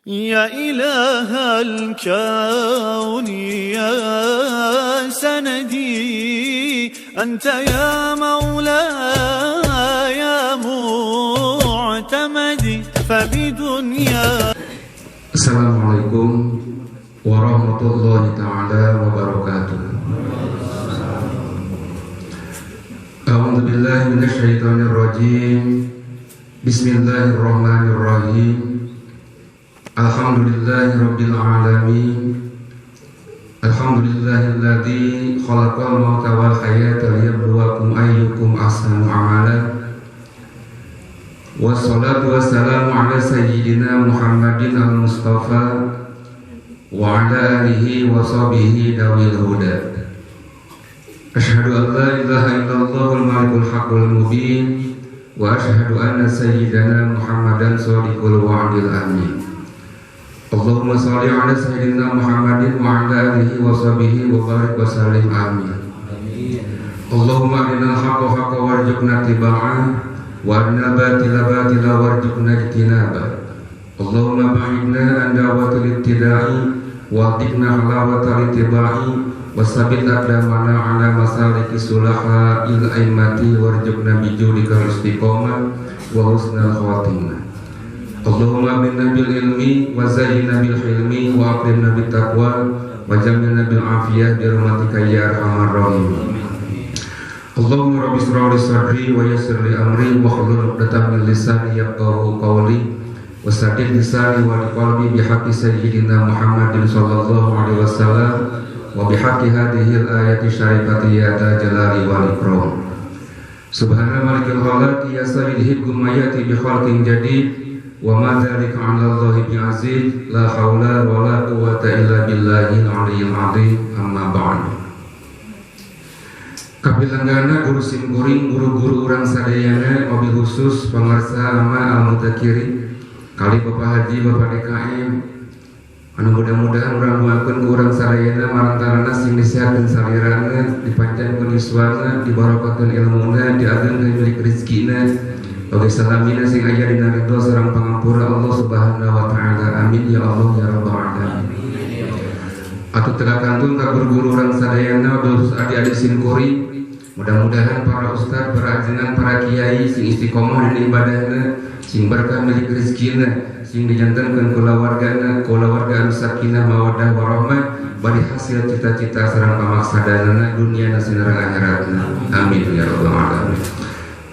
يا إله الكون يا سندي، أنت يا مولاي يا معتمدي، فبدنيا Assalamualaikum warahmatullahi taala wabarakatuh. A'udzu billahi minasyaitonir rajim. Bismillahirrahmanirrahim. Alhamdulillahi rabbil alamin. Alhamdulillahilladzi khalaqal mauta wal hayata liyabluwakum ayyukum ahsanu amala. Wassalatu wassalamu ala sayyidina Muhammadin al-Mustafa wa ala alihi wa sahbihi dawil huda. Asyhadu an la ilaha illallahul malikul haqqul mubin wa asyhadu anna sayyidana Muhammadan shadiqul wa'dil amin. Allahumma shalli ala sayyidina Muhammadin wa ala alihi wa sahbihi wa barik wa sallim, amin. Allahumma arinal haqqa haqqa warzuqna ittiba'ah wa arinal batila batila warzuqna ijtinabah. Allahumma ba'idna an da'watil ibtida'i wa adhiqna halawatal ittiba'i wa sabit aqdamana ala masaliki sulaha'il a'immati warzuqna bijudikal istiqamah wa husnal khatimah. Allahumma minna bil ilmi wa zayyinna bil hilmi wa akrimna bit taqwa wa jamilna bil afiyah bi rahmatika ya arhamar rahimin. Allahumma rabbi israh li sadri wa yassir li amri wa hlul 'uqdatam min lisani yafqahu qawli wa saddid lisani wa qalbi bi haqqi sayyidina Muhammadin sallallahu alaihi wasallam wa bi haqqi hadhihi al-ayati syarifati ya dzal jalali wal ikram. Subhana malikil khalaqi ya sayyidi gumayati bi khalqin jadid wa ma dzalika 'ala Allahi bi aziz, la haula wa la quwwata illa billahil aliyyil azim, amma ba'd. Kapilenggana guru simkuring, guru-guru urang sadayana, wabil khusus pangarsa ama al-mutakirin kali Bapak Haji, Bapak DKM anu mudah-mudahan urang doakeun ku urang sadayana marantarana sing disehatkeun salirana, dipanjangkeun yuswana, dibarokahkeun ilmuna, diagengkeun milik rezekina, oge salamina sing aya dina ridho sareng pangampura Allah Subhanahu wa taala. Amin ya Allah ya rabbal alamin. Atuh teu kantun ka guru-guru urang sadayana, wabil khusus adik-adik simkuring, mudah-mudahan para ustad, para ajengan, para kiai sing istiqomah dina ibadahna, sing berkah milik rezekina, sing dijantenkeun kulawargana kulawarga anu sakinah mawaddah warahmah, bari hasil cita-cita sareng pamaksadanana dunia sareng akhiratna. Amin ya rabbal alamin.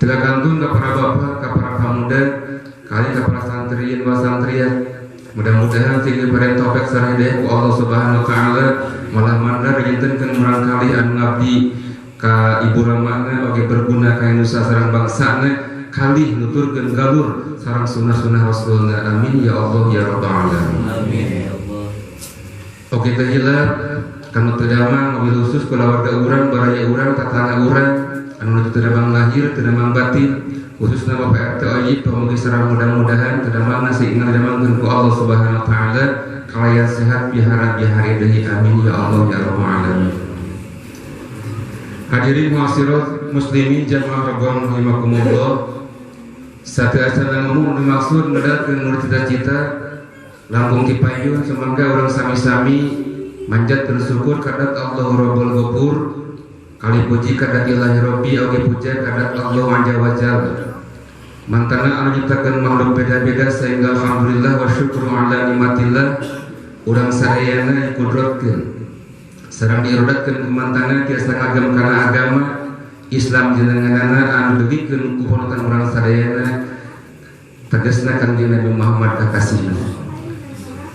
Teu kantun ka para bapak, ka para pemuda, kali ka para santriin wa santriat, mudah-mudahan sing diberi taufik sareng hidayah ku Allah Subhanahu wa taala, malah mandar dijantenkeun murangkalih anu ngabdi ka ibu ramana, oge berguna ka nusa sareng bangsana, kalih nuturkeun galur sareng sunnah-sunnah Rasulna. Amin ya Allah ya rabbal alamin. Amin ya Allah. Oke, teu hilap kanu teu damang, wabil khusus kulawarga urang, baraya urang, tatangga urang anu teu damang lahir, teu damang batin, khususna Bapak RT Oyib, pamugi sareng mudah-mudahan teu damangna sing damangkeun ku Allah Subhanahu wa taala kalayan sehat bihara bihari deui. Amin ya Allah ya rabbal alamin. Hadirin muasirat muslimin jamaah rabban rahimakumullah. Satu acara ngomong dimaksud medalkeun nur cita-cita langkung ti payun, semoga urang sami-sami manjatkeun syukur kadat Allah Rabbul Ghafur, kali puji kadat Ilahi Rabbi, oge puja kadat Allah Azza wa Jalla, mantana anu nyiptakeun makhluk beda-beda, sehingga alhamdulillah wa syukru ala nikmatillah urang sadayana dikudrotkeun sareng diirodatkeun ku mantana tiasa ngagem kana agama Islam jenenganana anu dugikeun ku panutan urang sadayana, tegasna Kangjeng Nabi Muhammad kakasihna.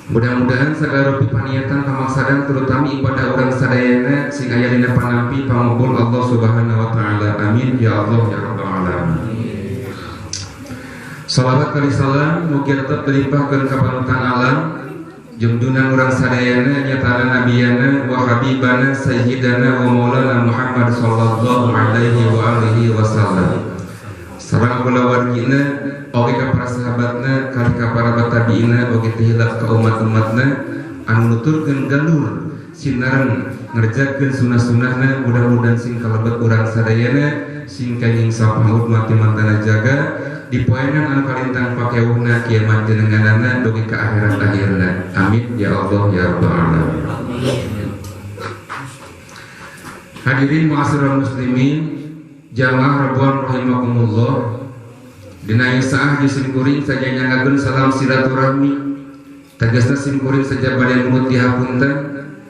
Mudah-mudahan sagala rupi paniatan pamaksadan, terutama ibadah urang sadayana, sing aya dina panampi pangabul Allah Subhanahu wa taala. Amin ya Allah ya rabbal alamin. Salawat kali salam mugi tetep dilimpahkeun ka panutan alam, junjungan urang sadayana, nyatana nabiyana wa habibana sayyidana wa maulana Muhammad sallallahu alaihi wa alihi wasallam, sareng kulawargina, oge ka para sahabatna, kali ka para tabiina, oge teu hilap ka umat-umatna anu nuturkeun galur sinareng ngerjakeun sunah-sunahna. Mudah-mudahan sing kalebet urang sadayana, sing kenging sapaut mati mantana jaga. Dipoenan anu kalintang pakewuhna kiamat jenenganana dugi ka akhirat akhirna. Amin ya Allah ya rabbal alamin. Hadirin ma'asyiral muslimin, jamaah rebuan rahimakumullah. Dina saah di simkuring saja nyangakeun salam silaturahmi. Tegasna simkuring saja bade mulut dihapunten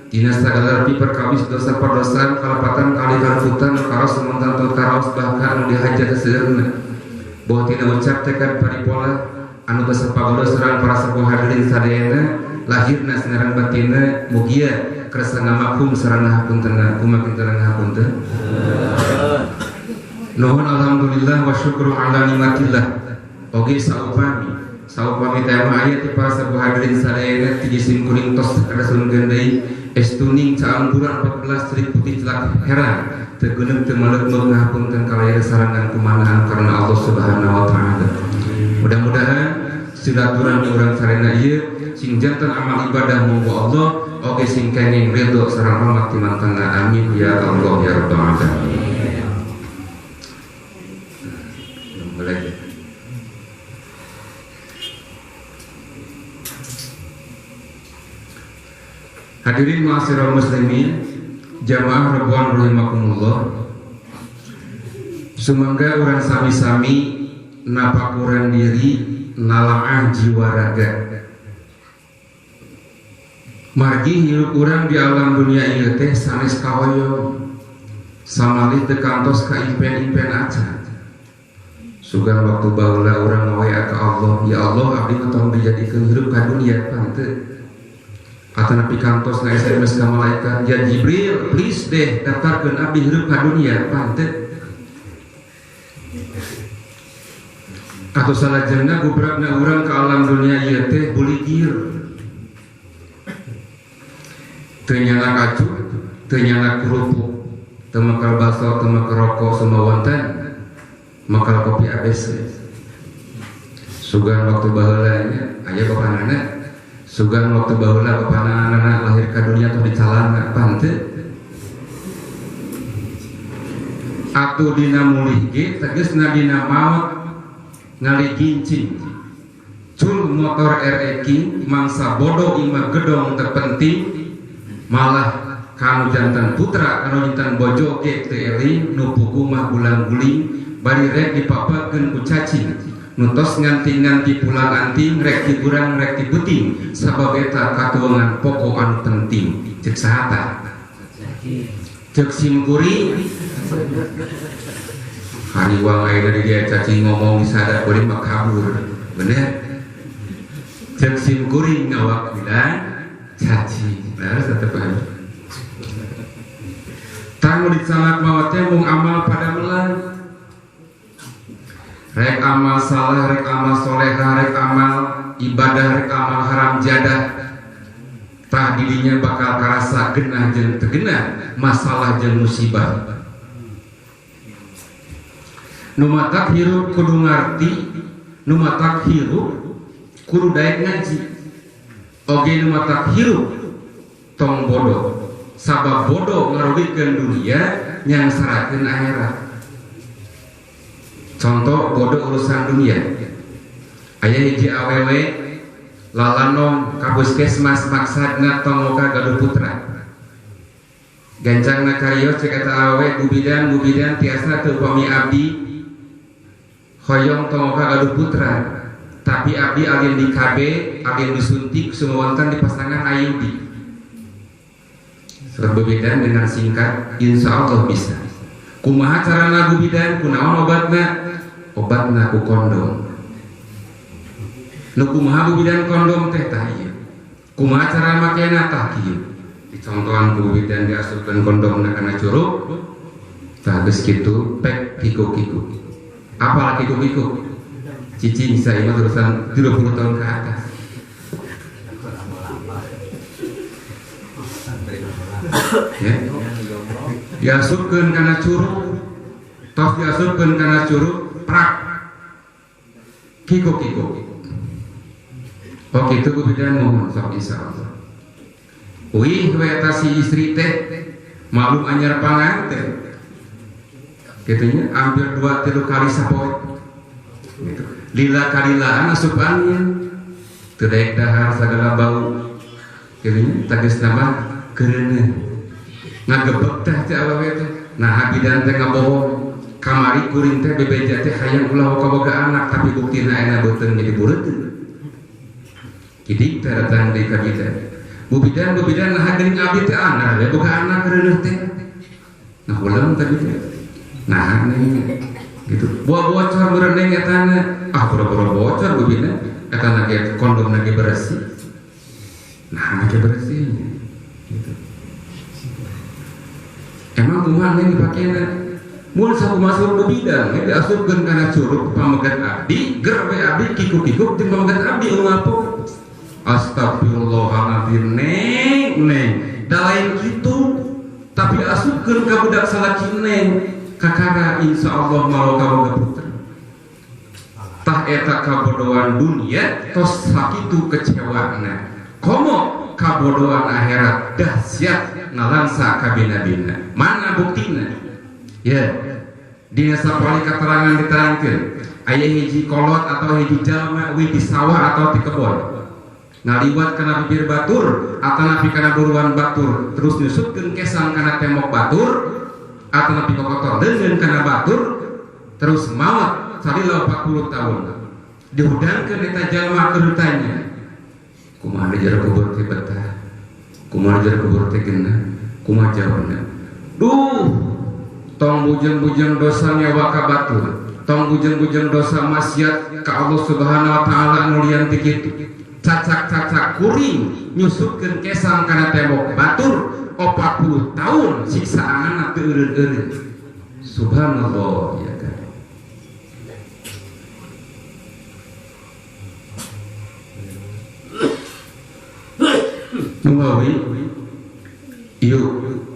dina sagala repi perkawis dosa perdosaan kalepatan kali kaluputan karos sumontan karaos bahkan anu dihaja seseueurna. Boh tina ucap tekad paripola anu basa pagodo sareng para sepuh hadirin sadayana lahirna sinareng batinna mugia kersa ngamakum sareng ngahapuntenna kumaha kinten ngahapunten. Nuhun alhamdulillah wa syukru ala nikmatillah. Oge saupami saupami teh mah aya ti para sepuh hadirin sadayana ti jisim kuring tos kadasun deui estuning caampuran 14 cerik putih celak heran teu geuneung teu maleuk-meuk ngahapunten kalaya sarangan kumanaan karena Allah Subhanahu wa taala. Mudah-mudahan silaturahmi urang sarena ieu sing janten amal ibadah monggo Allah oge sing kenging ridho sareng rahmat ti mantana. Amin ya Allah ya rabbal alamin. Hadirin ma'asyiral muslimin, jamaah rebuan rahimakumullah. Sumangga urang sami-sami napakuran diri nalaah jiwa raga. Margi hirup urang di alam dunia ieu teh sanes kahoyong. Samalih teu kantos ka impen-impen acan. Sugan waktu baheula urang ngawaya ka Allah, ya Allah abdi mah tong dijadikeun hirup ka dunia pan teu. Atanapi kantos na SMS ka malaikat, ya Jibril, please deh daftarkeun abdi hirup ka dunia pan teu. Atau salajengna gubrakna urang ka alam dunia ieu teh buligir. Teu nyana kacu, teu nyana kerupuk, teu makal baso, teu makal rokok, semua wonten, makal kopi ABC. Sugan waktu baheula nya aya bapanana, sugan waktu baheula bapanana lahir ka dunia teh dicalana pan teu. Atuh dina mulih ge tegasna dina maot ngaligincing. Cul motor RE King mangsa bodoh imah gedong terpenting malah kanu jantan putra kanu jantan bojo ge teu eling nu pugu mah gulang-guling bari rek dipapakeun ku cacing nu tos nganti-nganti pulang anting rek diburang rek dibuting sabab eta katuangan pokok anu penting cek saha cek simkuring hariwang ayeuna di dia cacing ngomong sadar kuring mah kabur bener cek simkuring ngawakilan cacing nah tetep aja tanggung dicanak mawa teh mung amal pada melan rek amal salah rek amal soleha rek amal ibadah rek amal haram jadah tah didinya bakal karasa genah jeung teu genah masalah jeung musibah. Nu matak hirup kudu ngarti, nu matak hirup kudu daek ngaji. Oge nu matak hirup tong bodoh. Sabab bodoh ngarugikeun dunia nyangsarakeun akhirat. Contoh bodoh urusan dunia. Aya hiji awewe lalanong ka puskesmas maksadna tong moga gaduh putra. Gancangna karios cek eta awewe gubidan gubidan tiasa teu upami abdi hoyong tong moga gaduh putra. Tapi abdi alin di KB, alin disuntik semua wonten di pasangan IUD. Surat bebidan dengan singkat, insya Allah bisa. Kumaha carana gubidan, kunaon obatna? Obatna ku kondom. Nu kumaha gubidan kondom teh tah ieu. Kumaha cara makena tah kieu. Dicontohan ku gubidan diasupkeun kondomna kana curug. Tah geus kitu pek kiku-kiku. Apal kiku-kiku? Cicing saya mah terusan 30 tahun ke atas. Ya. Diasupkeun kana curug. Tos diasupkeun kana curug, prak. Kiku-kiku. Oh kitu gubidan mohon sok insyaallah. Wih we eta si istri teh malum anyar panganten. Kitunya hampir 2-3 kali sapoe. Gitu. Lila kalilaan asup angin. Teu daek dahar sagala bau. Kitu nya tegasna mah keureuneuh. Ngagebeg teh teh awewe teh. Nah bidan teh ngabohong. Kamari kuring teh bebeja teh hayang ulah kaboga anak tapi buktina ayeuna beuteung jadi bureuteuh. Kidik teh datang deui ka bidan. Bu bidan, bu bidan nah geuning abdi teh anak ya boga anak keureuneuh teh. Nah ulang tadi teh. Nah nih gitu. Buah bocor meureun etana. Ah pura-pura bocor bu bidan. Etana ge kondom ge bersih. Nah ge bersih gitu. Emang kumaha neng dipakena? Mun sakumaha suruh bu bidan, ge diasupkeun kana curug pamegat abdi, ger we abdi kikuk-kikuk jeung pamegat abdi ungapuk. Astagfirullahaladzim neng neng. Da lain kitu tapi asupkeun ka budak salaki neng kakara insyaallah malah kaboga putra. Tah eta kabodohan dunia tos sakitu kecewana. Komo kabodohan akhirat dahsyat nalangsa kabina-bina. Mana buktina? Ya, dina sapali keterangan diterangkeun aya hiji kolot atau hiji jalma wih di sawah atau di kebon. Ngaliwat kana bibir batur atau napi kana buruan batur terus nyusupkeun kesang kana tembok batur atau napi kokotor leungeun kana batur terus maot salila 40 tahun dihudangkeun eta jalma keur ditanya kumaha di jero kubur teh betah kumaha di jero kubur teh geunah kumaha jawabna duh tong bujeng-bujeng dosa nyawa ka batur tong bujeng-bujeng dosa maksiat ka Allah Subhanahu wa taala anu lian ti kitu cacak-cacak kuring nyusupkeun kesang kana tembok batur 40 tahun siksaanana teu eureun-eureun. Subhanallah ya kan. Numawi ieu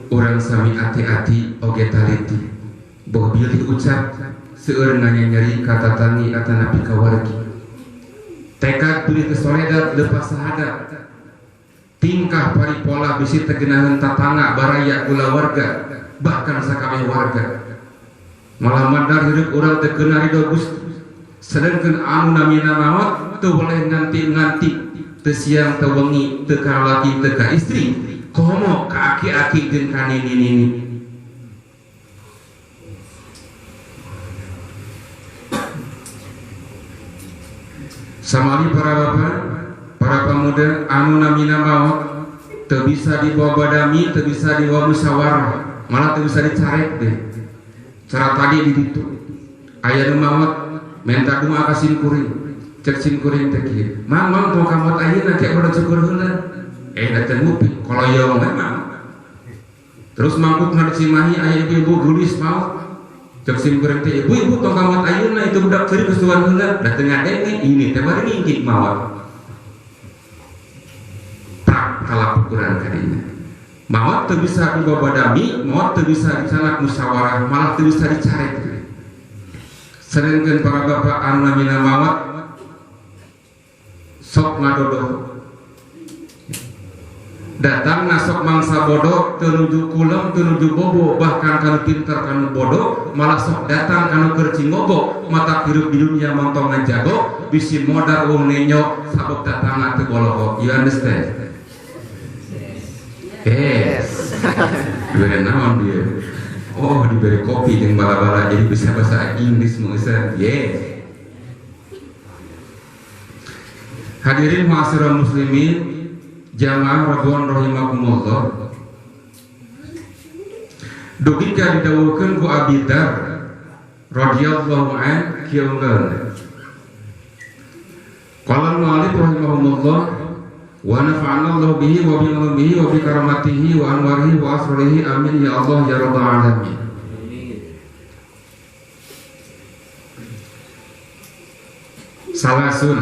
urang sami ati-ati oge taliti boh bilih ucap seueur nganyeri ka tatangi atanapi ka wargi. Tekad beli kesoledat lepas sahadat tingkah paripola bisi tegenaheun tatangga baraya kulawarga bahkan sakabeh warga malah mandar hidup urang teu keuna ridho Gusti sedengkeun anu namina maot teu boleh nganti-nganti teu siang teu wengi teu ka lalaki teu ka istri komo ka aki-aki jeung ka nini-nini. Samali para bapak, para pemuda anu namina maot teu bisa dibawa badami, teu bisa dibawa musyawarah, malah teu bisa dicarek deh. Cara tadi di ditu. Aya nu maot menta doa ka sim kuring. Cek sim kuring teh kieu. Mang mang tong ka maot ayeuna ke bodo cukur heula. Da teu nguping, koloyong we mang. Terus mangkuk na di Cimahi aya ibu-ibu geulis maot. Cek sim kuring teh ibu-ibu tong ka maot ayeuna itu budak ceurik geus tuan heula. Da teu ngadenge ini teh bari ngingkik maot. Prak kalapukuran kadinya. Maot teu bisa dibawa badami, maot teu bisa dicanak musyawarah, malah teu bisa dicarek. Sedangkan para bapak anu namina maot sok ngadodoh. Datang nasok mangsa bodoh, teu nuju kulem, teu nuju bobo, bahkan kanu pinter kanu bodoh, malah sok datang kanu keur cingogo, mata hirup di dunia montong ngajago, bisi modar wong nenyo, sabab datangna teu boloho. You understand? Yes. Diberi naon dia? Oh, diberi kopi jeung bala-bala jadi bisa bahasa Inggris mau bisa. Yes. Hadirin ma'asyiral muslimin, jamaah Rabbon rahimakumullah. Dugi ka didawuhkeun ku Abi Dzar radhiyallahu an kieu unggalna. Qala al-mu'allif rahimahumullah wa nafa'ana Allah bihi wa bi ulumihi wa bi karamatihi wa anwarihi wa asrarihi amin ya Allah ya rabbal alamin. Salasun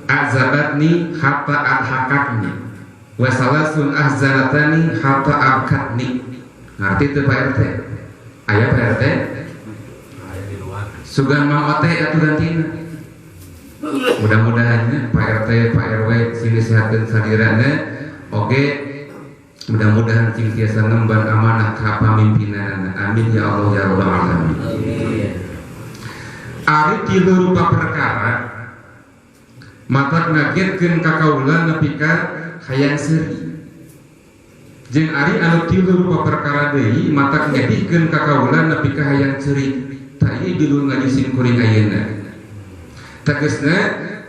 azabatni hatta adhakatni wa salasun ahzanatani hatta abkatni. Ngerti teu Pak RT? Aya Pak RT? Sugan mau ote atuh gantina. Mudah-mudahan Pak RT, Pak RW sini sehatkeun sadirana. Oke, mudah-mudahan cing tiasa ngemban amanah ka pamimpinanana. Amin ya Allah ya rabbal alamin. Ari tilu rupa perkara matak ngagetkeun ka kaula nepi ka hayang seuri. Jeung ari anu tilu rupa perkara deui matak nyedihkeun ka kaula nepi ka hayang ceurik. Tah ieu judul ngaji sim kuring ayeuna. Tegasna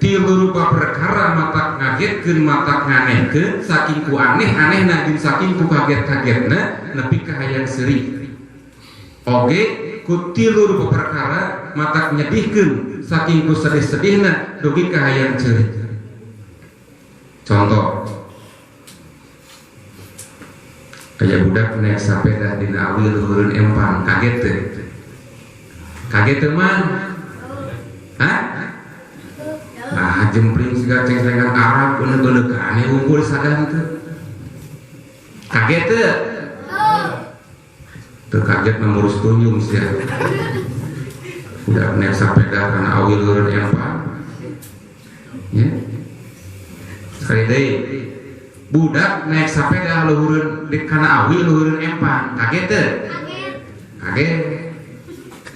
tilu rupa perkara matak ngagetkeun matak nganehkeun saking ku aneh-anehna jeung saking ku kaget-kagetna nepi ka hayang seuri. Oge ku tilu rupa perkara matak nyedihkeun saking ku sedih-sedihna dugi ka hayang ceurik. Contoh kayak budak naik sepeda dina awi luhureun empang, kaget teu? Kaget teu mah? Hah? Nah, jempling siga cengklengan Arab uneuk-uneuk aneh unggul sadar teu. Kaget teu? Teu kaget mah ngurus tunyung sia. Budak naik sepeda kana awi luhureun empang. Ya. Sekali deui. Budak naik sepeda luhureun di kana awi luhureun empang, kaget teu? Kaget.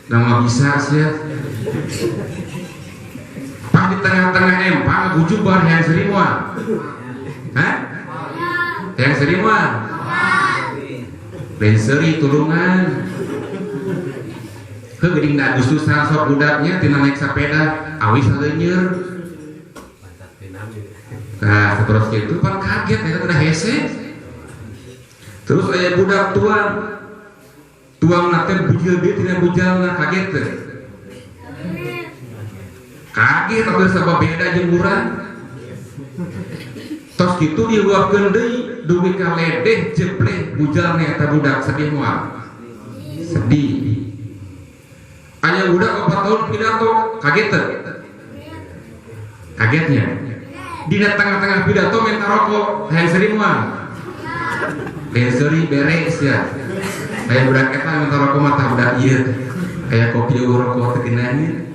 Lama bisa sia. Pas di tengah-tengah empang gujubar hayang seuri moal. Hah? Hayang seuri moal. Lain seuri tulungan. Heuh geuning da Agustusan sok budaknya tina naik sepeda awi saleuneur. Nah, terus gitu kan kaget ya udah hese. Terus aya budak tuang. Tuang nate bujil deui tina bujalna kaget teu? Kaget atuh sabab beda jeung urang. Tos kitu diluapkeun deui dugi ka ledeh jepleh bujalna eta budak sedih moal. Sedih. Aya budak 4 tahun pidato kaget teu? Kagetnya. Dina tengah-tengah pidato minta rokok, hayang seuri moal. Hayang seuri beres ya. Hayang budak eta minta rokok mah tah budak ieu. Aya kopi eueuh rokok teu geunahnya.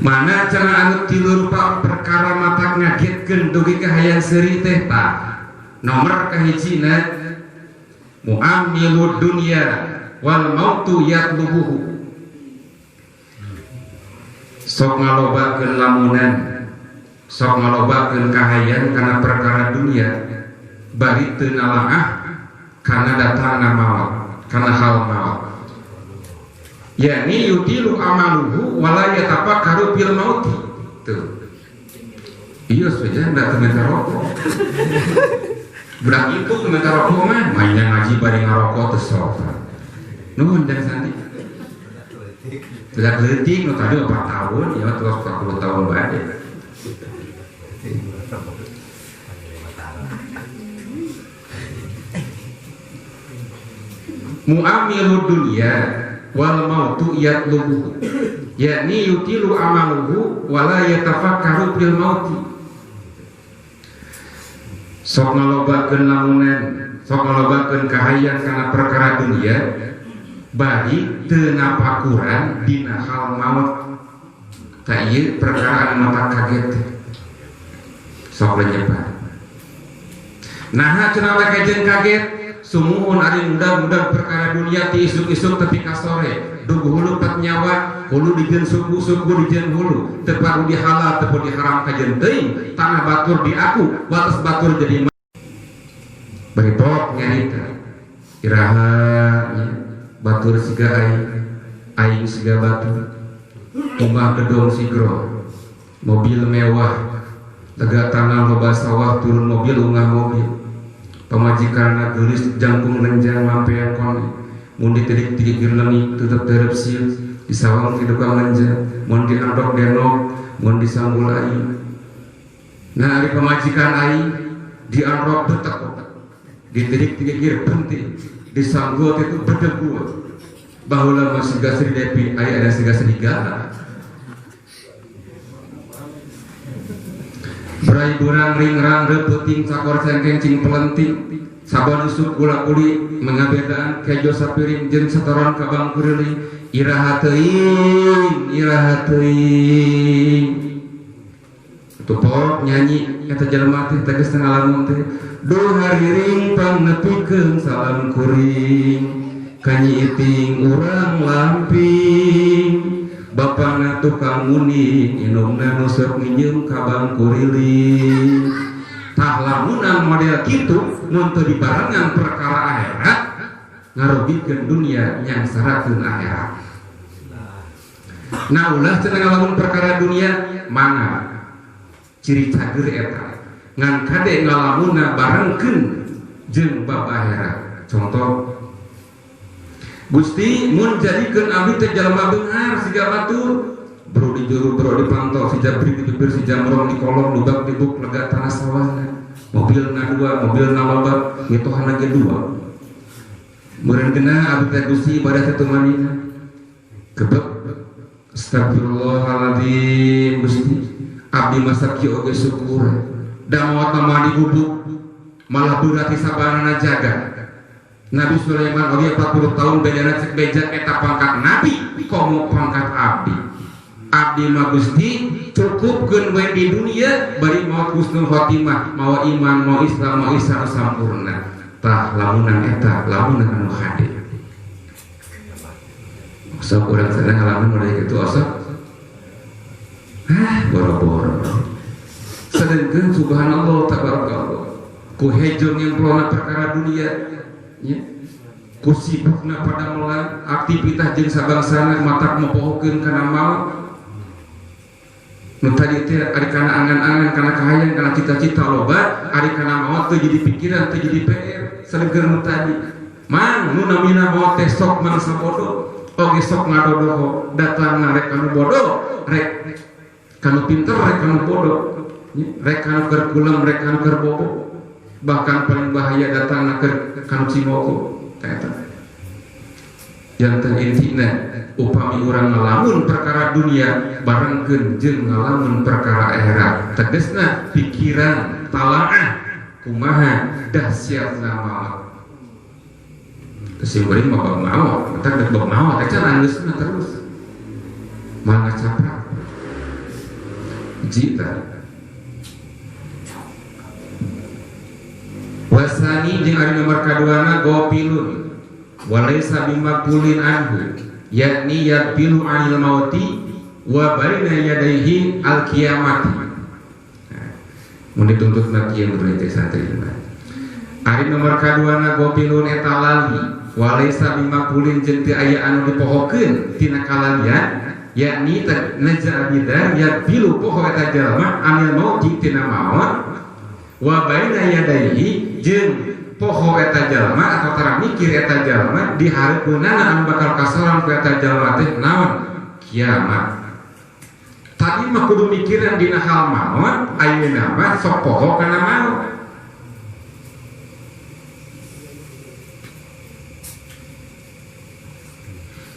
Mana cenah anu tilu rupa perkara matak ngagetkeun dugi ka hayang seuri teh tah. Nomor kahijina mu'amilud dunya wal mautu yatlubuhu. Sok ngalobakeun lamunan, sok ngalobakeun kahayan kana perkara dunia, bari teu nalaah kana datangna maot, kana hal maot. Yani yutilu amaluhu wala yatafakkaru fil mauti. Tuh. Iya saja ndak teu minta rokok. Budak itu teu minta rokok mah, mainnya ngaji bari ngarokok teu sopan. Nuhun jang Sandi. Budak leutik nu tadi 4 tahun, ya terus 40 tahun bae. Mu'amilud dunya wal mautu yatlubuhu. Yakni yutilu amaluhu wala yatafakkaru fil mauti. Sok ngalobakeun lamunan, sok ngalobakeun kahayang kana perkara dunia, bari teu napakuran dina hal maut. Tah ieu perkara anu mata kaget. Sok lenyepan. Naha cenah we kajeun kaget? Sumuhun ari mudah-mudah perkara dunia ti isuk-isuk tepi ka sore. Dugu hulu pat nyawa, hulu dijeun suku, suku dijeun hulu. Teu perlu dihalal, teu perlu diharam kajeun teuing. Tanah batur di aku, wates batur jadi bari pok nyarita. Iraha nya batur siga aing, aing siga batur. Imah gedong sigro, mobil mewah, lega tanah loba sawah turun mobil ungah mobil. Pamajikanna geulis jangkung renjang lampean kone, mun ditilik-tilik gerlengi tutup terep sieu, disawang ti tukang lenjang, mun diandok denok, mun disanggul aing. Nah ari pamajikan aing diandok betek, ditilik-tilik gir penting, disanggul itu bedegu. Baheula mah siga Sri Devi, aya ada siga serigala. Berai burang ringrang reupeting cakor cengkeng cing pelenting saban usuk gula kuli mengabedaan kejo sapiring jeung setoran ka bangkuriling iraha teuing iraha teuing. Tupok nyanyi eta jelema teh tegas teh ngalamun teh duh hariring pangnepikeun salam kuring Kanyiiting urang lamping, bapana tukang muning, indungna nu sok nginjem ka bangkuriling. Tah, lamunan model kitu mun teu dibarengan perkara akhirat, ngarugikeun dunia, nyangsarakeun akhirat. Nah, ulah cenah ngalamun perkara dunia, mangga ciri cager eta, ngan kade ngalamunna barengkeun jeung bab akhirat. Contoh, Gusti, mun jadikeun abdi teh jalma beunghar siga batur, bro di juru, bro di pantau, si jabrik di bibir, si jamrong di kolong, lubak di buk, lega tanah sawahna, mobil na dua, mobil na loba, ngitohana ge dua. Meureun kena abdi teh Gusti ibadah teh tumanina kebek. Astagfirullahaladzim, Gusti, abdi masa kieu oge syukur da maot mah digubuk, malah berat sabarana jaga. Nabi Sulaiman oge 40 tahun bedana cek beja, eta pangkat nabi, komo pangkat abdi. Abdi mah Gusti cukupkeun we di dunia, bari maot husnul khotimah, mau iman, mau Islam, mau Islam sampurna. Tah, lamunan eta lamunan anu hade. Sok urang sana ngalaman model kitu, osok ah boro-boro. Sedangkan subhanallah, tabarakallah, ku hejo nyemplona perkara dunia ya, ku sibukna pada melan aktivitas jeung sabangsana, matak mopohokeun kana maut. Nu tadi teh ari kana angan-angan, kana kahayang, kana cita-cita loba, ari kana maut teu jadi pikiran, teu jadi PR. Sedengkeun nu tadi mang nu namina maut teh sok mangsa bodoh oge sok ngadodoho, datang rek kanu bodoh, rek kanu pinter, rek kanu bodoh, rek kanu keur kulem, rek kanu keur bobo, bahkan paling bahaya datang keur kanu cimoko. Eta janten intina, upami urang ngalamun perkara dunia, barengkeun jeung ngalamun perkara akhirat, tegasna pikiran talaah kumaha dahsyatna maut. Kesimpulan mah bab maut eta, bab maut eta geus terus malah ngacaprak jita. Wasani jeung ari nomor kaduana, gofilun walaysa bimaqulin anhu, yakni yaghfilu anil mauti wa baina yadayhi al kiamati. Nah, mun dituntut na kieu mun teh santri mah. Ari nomor kaduana, gofilun eta lali, walaysa bimaqulin jeung teu aya anu dipohokeun tina kalalian, yakni naja bidar yaghfilu poho eta jalma anil mauti tina maut, wa baina yadayhi jeung poho eta jalma atau tara mikir eta jalma di hareupeunana anu bakal kasorang ku eta jalma teh naon? Kiamat. Tadi mah kudu mikiran dina hal maut, ayeuna mah sok poho kana maut.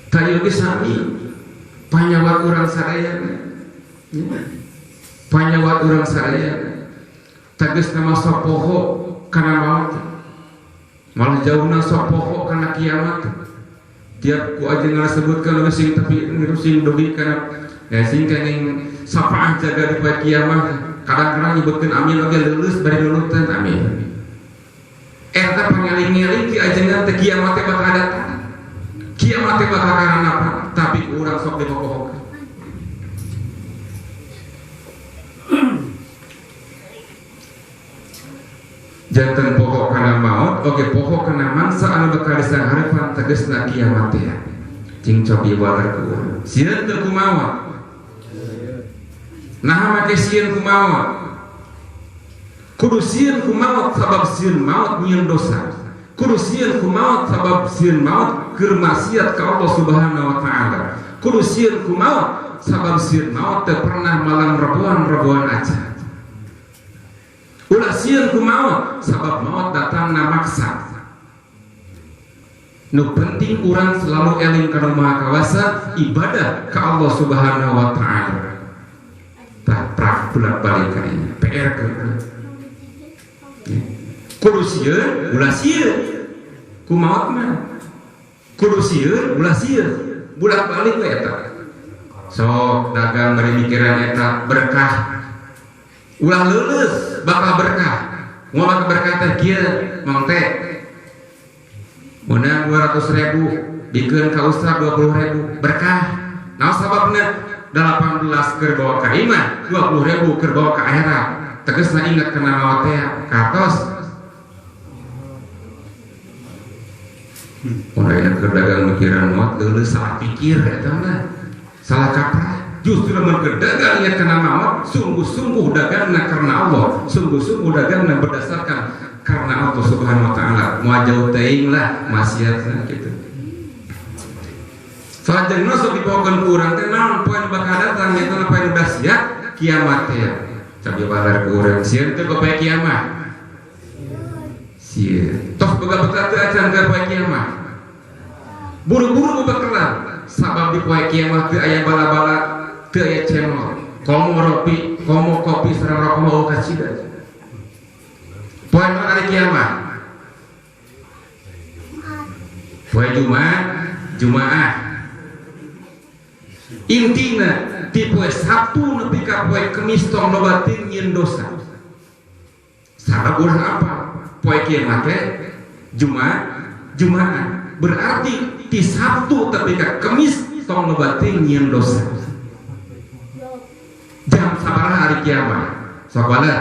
Tadi oge sami panyawat urang sadayana, panyawat urang sadayana tegas nama sok poho kana maut, malah jauhna sok poho kana kiamat. Tiap ku aja ngasebutkan oge sing tapi sing dugi kana ya sing kenging sapaah jaga di poe kiamat. Kadang-kadang nyebutkeun amin oge leuleus bari nulutan amin. Eta pangeling-eling ki ajengan teh kiamat teh bakal datang, kiamat teh bakal karena apa, tapi urang sok dipopohokeun. Janten poho kana maut oge poho kana mangsa anu bakal disanghareupan, tegasna kiamat teh. Cing cobi waler ku urang, sieun teu ku maot? Naha make sieun ku maot? Kudu sieun ku maot sabab sieun maot nyieun dosa. Kudu sieun ku maot sabab sieun maot keur maksiat ka Allah Subhanahu wa taala. Kudu sieun ku maot sabab sieun maot teu pernah malam reboan-reboan aja. Ulah sieun ku maot sabab maot datangna maksa. Nu penting urang selalu eling kana Maha Kawasa, ibadah ka Allah Subhanahu wa taala. Tah, prak bolak-balik ka dinya PR ke urang. Kudu sieun ulah sieun ku maot mah. Kudu sieun ulah sieun, bolak-balik we eta. Sok dagang bari mikiran eta berkah, ulah leuleus bakal berkah. Moal bakal berkah teh kieu mang teh. Menang 200.000 bikeun ka ustad 20.000 berkah. Naon sababna? 18 keur bawa ka imah, 20.000 keur bawa ka akhirat. Tegasna ingat kana maot teh katos. Mun aya keur dagang mikiran maot leuleus salah pikir eta mah. Salah kaprah. Justru lamun keur dagang ingat kana maot, sungguh-sungguh dagangna karena Allah, sungguh-sungguh dagangna berdasarkan karena Allah Subhanahu wa taala. Moal jauh teuing lah maksiatna kitu. Salajengna sok dibawakeun ku urang teh naon poe nu bakal datang nyaeta poe nu dahsyat kiamat teh. Cabi walar ku urang sieun teu poe kiamat. Sieun. Tos boga bekal teu acan ka poe kiamat. Buru-buru bebekalan sabab di poe kiamat teu aya bala-bala, teu aya cemol. Komo ropi, komo kopi sareng rokok mah kacida. Poe naon ari kiamat? Poe Jumat, Jumaah. Intina ti poe Sabtu nepi ka poe Kemis tong loba teuing nyieun dosa. Sabab urang apa? Poe kiamat teh Jumat, Jumaah. Berarti ti Sabtu tepi ka Kemis tong loba teuing nyieun dosa. Jam sabaraha hari kiamat? Sok waler.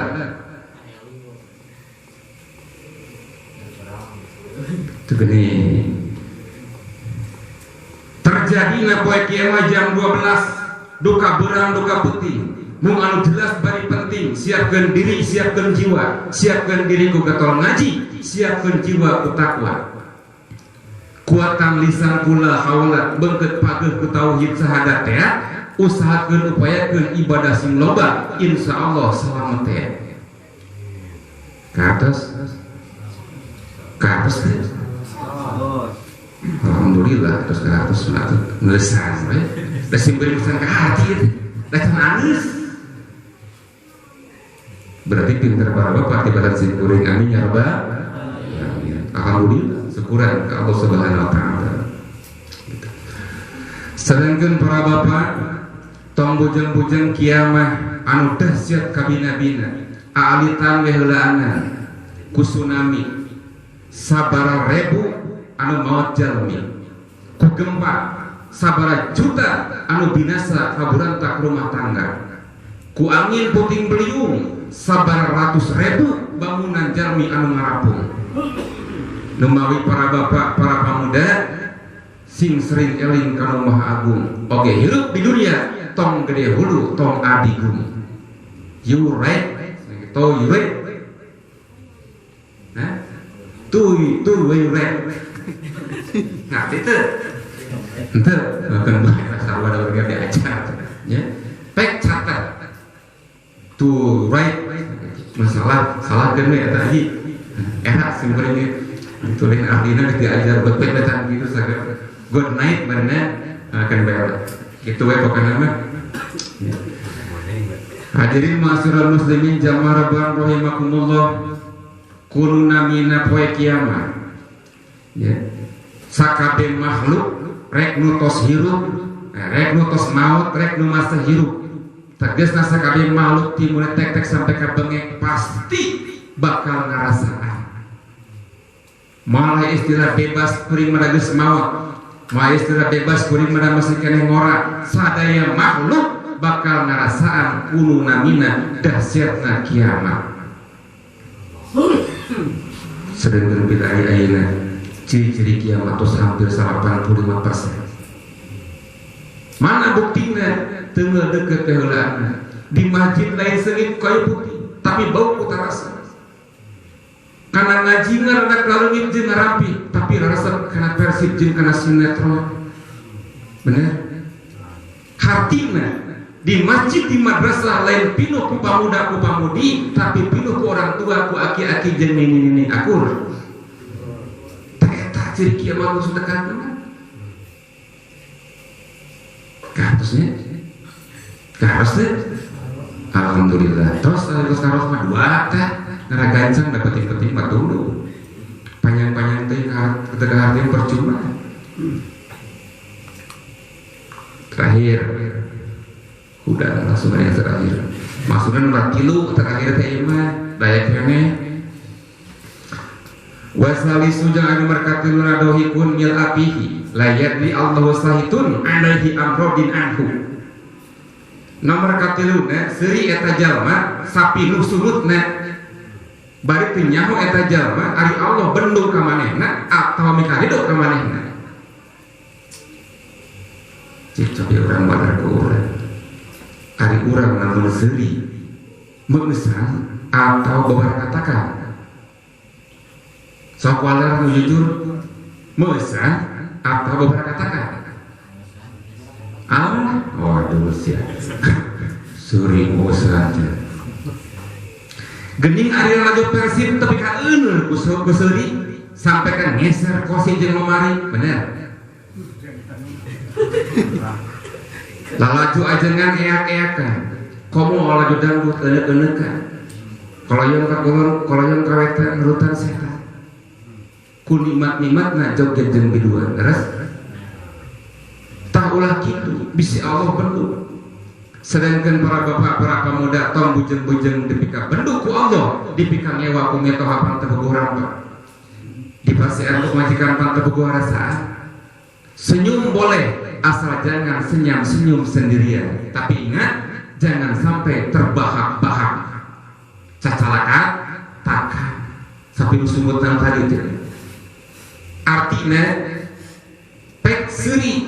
Teu geuning. Terjadi poe kiamat jam 12 duka berang duka putih. Mung anu jelas bari penting, siapkeun diri, siapkeun jiwa, siapkeun diri ku getol ngaji, siapkeun jiwa ku takwa. Kuatan lisan kula haula bengket pageuh ku tauhid sahadat teh, usahakeun upayakeun ibadah sing loba, insyaallah selamat teh. Ka atas? Ka atas teh? Alhamdulillah terus ke atas atuh ngeusan we. Da simpeun pesan ka hati teh. Da can alus. Berarti pinter para bapak tibatan simkuring amin ya rabbal alamin. Alhamdulillah syukuran ke Allah Subhanahu wa taala. Gitu. Sedangkan para bapak tong bujeng-bujeng kiamah anu dahsyat kabina-bina, aalitan we heulaanna ku tsunami sabara ribu anu maot jalmi ku gempa sabara juta anu binasa kaburantak rumah tangga ku angin puting beliung sabara ratus ribu bangunan jalmi anu ngarapung. Numawi para bapak para pamuda sing sering eling ka nu Maha Agung. Oge hirup di dunia tong gede hulu tong adigung. You right to you right. Hah? Tu tu we right. Ngerti teu? Henteu, bahkan bae sarua da urang diajar ya. Pek catat. To right masalah salah keun we eta hiji. Era sing kuring ditulis ahlina geus diajar buat pek gitu saged. Good night bener akan bayar. Gitu we pokona mah. Ya. Hadirin ma'asyiral muslimin jamaah rabban rahimakumullah. Kuluna mina poe kiamat. Ya. Sakabeh makhluk rek nu tos hirup, rek nu tos maut, rek nu masih hirup. Tegasna sakabeh makhluk ti mulai tek-tek sampai ka bengek pasti bakal ngarasaan. Malah istilah bebas kuring mah geus maut. Malah istilah bebas kuring mah masih keneh ngora. Sadaya makhluk bakal ngarasaan kunu namina dahsyatna kiamat. Sedangkan bila ayeuna ciri-ciri kiamat tos hampir 85%. Mana buktina? Tengah deket keheulaanna. Di masjid lain seungit kayu putih, tapi bau ku tarasa. Kana ngaji rada kaleungit jeung ngarapi, tapi rasa kana Persib jeung kana sinetron. Bener? Hartina di masjid di madrasah lain pinuh ku pamuda ku pamudi, tapi pinuh ku orang tua ku aki-aki jeung nini-nini akur. Tah eta ciri kiamat nu dekat mah. Kahartosnya? Kahartos teh? Alhamdulillah. Terus terus karos mah dua teh. Ngaragancang da penting-penting mah tuluy. Panjang-panjang teh ketika hati percuma. Terakhir. Udah langsung aja terakhir. Maksudnya nomor 3 terakhir teh mah daya keneh. Wasalisu jeung anu markatiluna dohikun mil apihi la yadri Allahu sahitun alaihi amrodin anhu. Nomor katiluna seuri eta jalma sapinuh surutna bari teu nyaho eta jalma ari Allah bendung ka manehna atawa mikarido ka manehna. Cik cobi urang waler ku urang. Ari urang lamun seuri meusang atau babar katakan. Sok waler nu jujur meusang atau babar katakan. Ah, waduh sia. Seuri meusang teh. Gening ari laju Persib tapi ka euneur ku seuri sampai ka ngeser kosi jeung lemari, bener. Lalaju ajengan eak-eakan. Komo laju dangdut euneuk-eueukan. Koloyong ka kulon, koloyong ka wetan nurutan setan. Ku nikmat-nikmatna joget jeung biduan, leres? Tah ulah kitu, bisi Allah bendu. Sedangkan para bapak, para pemuda tong bujeng-bujeng dipika bendu ku Allah, dipika ngewa ku mitoha pantebuguh rampak. Dipasian ku majikan pantebuguh rasaan. Senyum boleh, asal jangan senyum-senyum sendirian. Tapi ingat, jangan sampai terbahak-bahak. Cacalaka, taka. Sampai sumutan tadi itu. Artinya, pek seuri,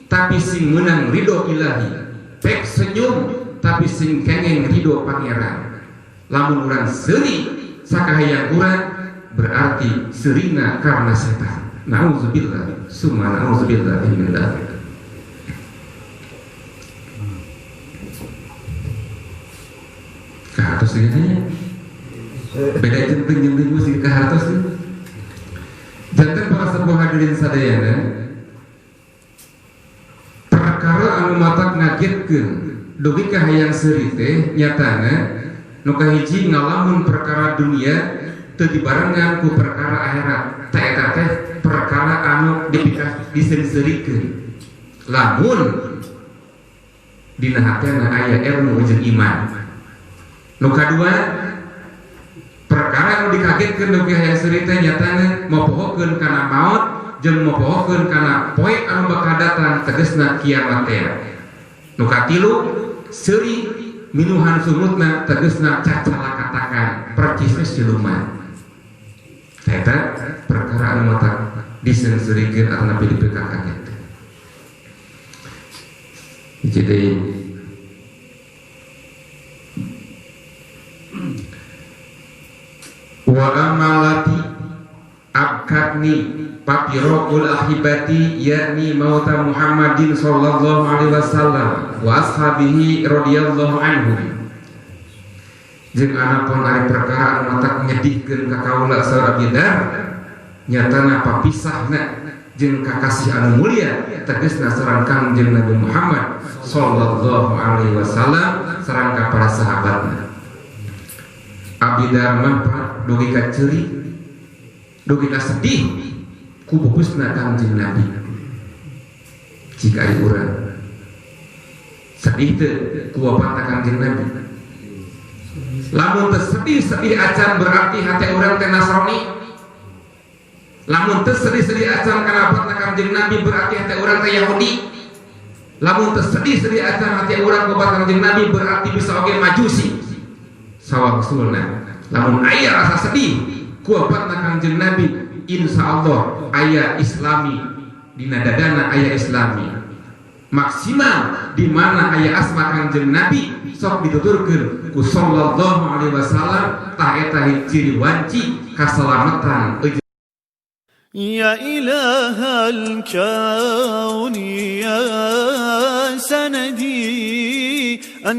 tapi sing menang ridho ilahi. Pek senyum, tapi sing kengeng ridho pangeran. Lamun urang seuri, sakahayang urang, berarti seurina karena setan. Na'udzubillah, summa na'udzubillah min dzalik. Kahartos nya beda jenteng jenteng musik kahartos nih. Janten para sepuh hadirin sadayana, perkara anu matak ngagetkeun dugi ka hayang seuri teh nyatana nu kahiji ngalamun perkara dunia teu dibarengan ku perkara akhirat. Ta eta teh perkara anu dipika diseuri-seurikeun. Lamun dina hatena aya ilmu jeung iman. Nu kadua, perkara anu dikagetkeun dugi hayang seuri teh nyatana mopohokeun kana maot jeung mopohokeun kana poe anu bakal datang tegasna kiamat teh. Nu katilu, seuri minuhan sumutna tegasna cacalakatakan percisna siluman. Eta perkara anu matak diseungseurikeun atanapi dipikakagetkeun. Jadi wa amalati abkatni papirokul ahibati yakni mauta Muhammadin sallallahu alaihi wasallam wa ashabihi radhiyallahu anhum. Jeung anapun ari perkara anu matak nyedihkeun ka kaula saur Abi Dzar nyatana papisahna jeung kakasih anu mulia tegasna sareng Kangjeng Nabi Muhammad sallallahu alaihi wasallam sareng ka para sahabatna. Abi Dzar mah Pak dugi ka ceuri dugi ka sedih ku pupusna Kangjeng Nabi. Jika ari urang sedih teu ku wafatna Kangjeng Nabi. Lamun teu sedih-sedih acan berarti hati urang teh Nasrani. Lamun teu sedih-sedih acan kana wafatna Kangjeng Nabi berarti hati urang teh Yahudi. Lamun teu sedih-sedih acan hati urang ku wafatna Kangjeng Nabi berarti bisa oge Majusi. Sawangsulna lamun aya rasa sedih ku wafatna Kangjeng Nabi insyaallah aya Islami dina dadana aya Islami. Maksimal di mana aya asma Kangjeng Nabi sok dituturkeun ku sallallahu alaihi wasallam tah eta ciri wanci kasalamatan. Ya ilahal kauni ya sanadi.